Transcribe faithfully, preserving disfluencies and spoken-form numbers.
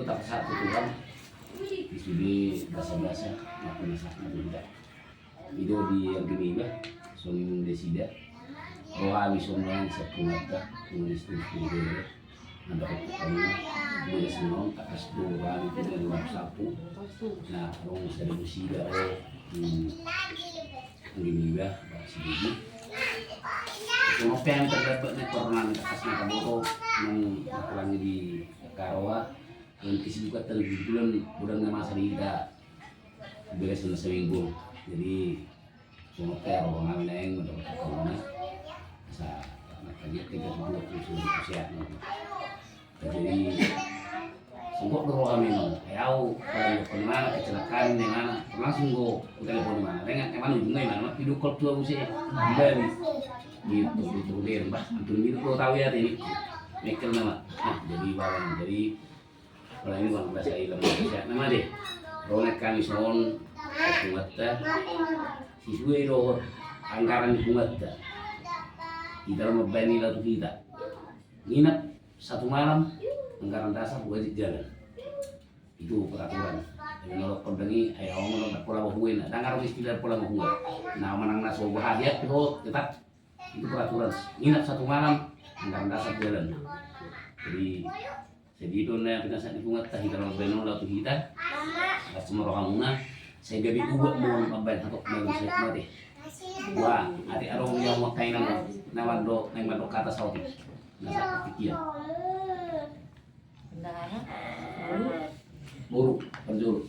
Satu Tuhan, di sude basa-basa, maupun nasakna tu hita. I do di anggi niba, songon nasida. Roha ni sonang sapunata, songon istri istri. Nanda kota kami, dia senang, takas do roha ni tu dia dalam sapu. Nah, rong sada musida, oh, hmm, anggi niba, bak si Didi. Songon pe hami terdampak ni corona ni takas na kaboto, nang apalagi di Karoa, dan kesibukan tadi kebetulan udah nggak masa di kita. Beres na seminggu. Jadi, songon pe roha nami naeng mendapatkan kauna. Asa na kaget kita tu dua puluh sudah sehat no. Jadi, songkop do roha nami no. Ai au, kalau pernah kecelakaan di mana, langsung go, udah telepon di mana. Dengan, emang ujungnya di mana? Video call tua usia. Kembali. Gitu, gitu, dia, bah, antum gitu, gua tahu ya, ini. Michael nama. Nah, jadi barang, jadi Apalagi bang, basa i bang, basa nama deh. Ro nang hami songon punguanta, sisuai do anggaran ni punguanta. Hita ro mambaen i laho tu hita. Nginap satu malam, anggaran dasar wajib jalan. Itu peraturan. Jadi molo kondang i, ai au molo pola bahue na. Ndang adong istilah pola bahue. Nah, manang na so bahagia, tetap itu peraturan. Nginap satu malam, anggaran dasar jalan. Jadi, jadi do na pinasahat ni punguanta, hita ro mambaen on laho tu hita. Atas moro hamuna, sai gabe ubat ma on mambaen hatop na bisa mate. Wah, ate adong yang mau kainan, na mandok, na mandok kata saotik. Na sakit pikiran. Boru, parjolo.